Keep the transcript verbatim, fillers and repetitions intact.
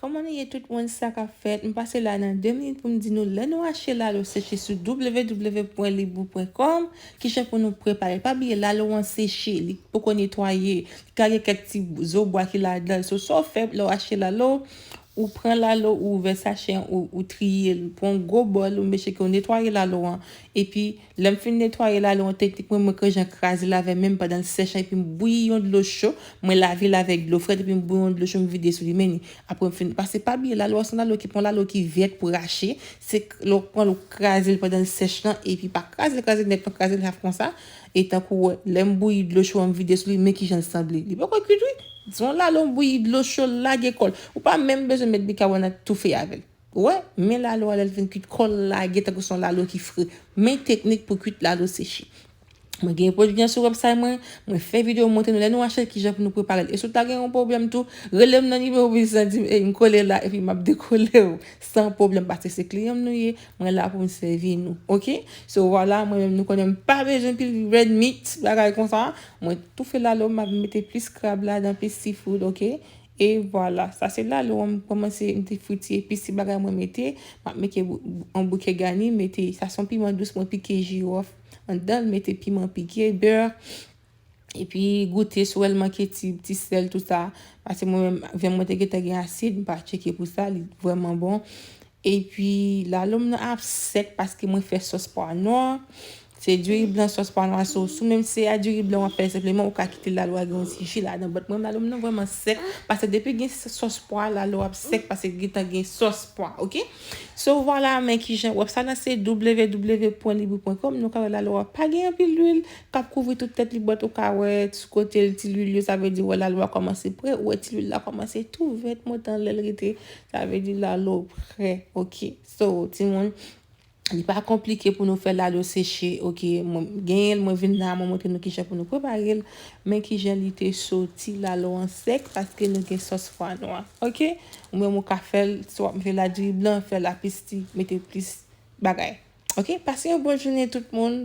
Kòman nou ye tout moun, sa k ap fèt? M pase la nan de minit pou m di nou, lè nou achte lalo seche sou w w w pwen libou pwen kòm, kijan pou nou prepare. Pa bliye, lalo an seche, li poko netwaye, li ka gen kèk ti zo bwa ki ladan l. So, sa w fè, lè w achte lalo, ou pran lalo, ou ouvè sachè an, ou, ou triye l, pran yon gwo bòl, ou mete ke w netwaye lalo an. Epi, lè m fin netwaye lalo an, teknik mwen, mwen konn jan kraze l avè men m pandan l sèch an, epi m bouyi yon dlo cho, mwen lave l avèk dlo frèt, epi m bouyi yon dlo cho, m vide sou li, men ni. Apre m fin, paske pa bliye, lalo a se yon lalo ki, pa yon lalo ki vèt pou rache, se k-, lè w pran l, ou kraze l pandan l sèch lan, epi pa kraze l, kraze l nèt, non, kraze l half konsa, e tankou, lè m bouyi dlo cho an, m vide sou li, men kijan l sanble. Li poko kwit, wi. Se yon lalo m bouyi dlo cho, l lage kò l. Ou pa menm bezwen met bikawonat toufe avè l. Ou wè, men lalo a lè l fin kwit, kò l lage tankou se yon lalo ki fre. Men teknik pou kwit lalo seche. Mwen gen pwodui an sou website mwen, mwen fè videyo montre nou lè nou achte l kijan pou nou prepare l. E si w ta gen yon pwoblèm tou, rele m nan nimewo uit san di m, e m kole la, epi m ap dekole w san pwoblèm, paske se kliyan m nou ye, mwen la pou m sèvi nou, oke? So, vwala, mwen menm nou konnen m pa bezwen pil red meat, bagay konsa, mwen toufe lalo, m ap mete plis krab ladan, plis seafood, oke? E vwala, sa se lalo an, m kòmanse, m te fritiye plis ti bagay mwen mete, m ap mete bou-, yon bouke gani, mete, sa se yon piman dous, mwen pike jiwòf anndan l, mete piman pike, bè, epi goute si w wè l manke ti, ti sèl, tout sa, paske mwen menm, vyann mwen te gentan gen asid, m pa tcheke pou sa, li vrèman bon. Epi, lalo m nan ap sèk paske mwen fè sòs pwa nwa. Se diri blan sòs pwa nwa, so, si w menm se a diri blan w ap fè l senpleman, ou ka kite lalo a gen yon ti ji ladan. But mwen, lalo m nan vrèman sèk, paske depi gen s-, sòs pwa, lalo ap sèk paske gentan gen sòs pwa, oke? So, vwala, men kijan, website lan se w w w pwen libou pwen kòm, nou ka wè lalo a pa gen anpil lwil k ap kouvri tout tèt li, but ou ka wè sou kote l, ti lwil yo, sa vle di, wè lalo a kòmanse prè, ou wè ti lwil la kòmanse tou vèt, monte anlè l rete, sa vle di lalo prè, oke? So, timoun, li pa konplike pou nou fè lalo seche, oke? Mwen genyen l, mwen vin la, mwen montre nou kijan pou nou prepare l. Men kijan li te soti lalo an sèk, paske nou gen sòs pwa nwa, oke? Ou menm ou ka fè l, si w ap mete ladiri blan, fè l a plis ti, mete plis bagay. Oke? Pase yon bon jounen tout moun.